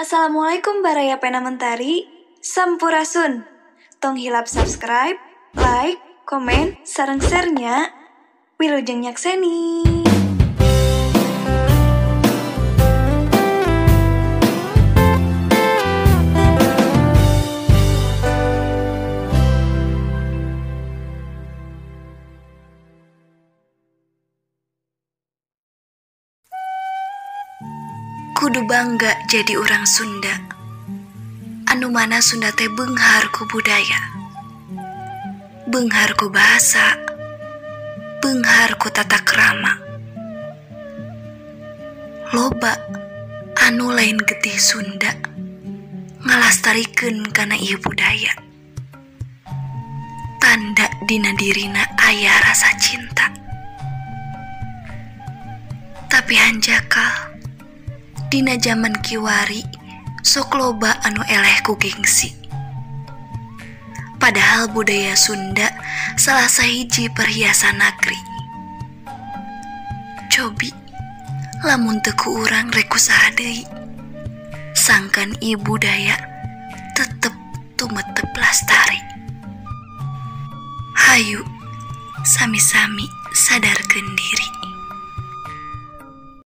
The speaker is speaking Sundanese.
Assalamualaikum Baraya Pena Mentari, Sampurasun. Tong hilap subscribe, like, komen, sareng share-nya. Wilujeng nyakseni. Kudu bangga jadi urang Sunda. Anu mana Sunda teh beunghar ku budaya, beunghar ku bahasa, beunghar ku tata krama. Loba anu lain getih Sunda ngalastarikeun kana ieu budaya. Tanda dina dirina aya rasa cinta. Tapi hanjakal dina jaman kiwari sok loba anu eleh ku gengsi. Padahal budaya Sunda salah sahiji perhiasan nagri. Cobi lamun teu ku urang rek kusaha deui. Sangkan ieu budaya tetep tumetep lastari. Hayu sami-sami sadarkeun diri.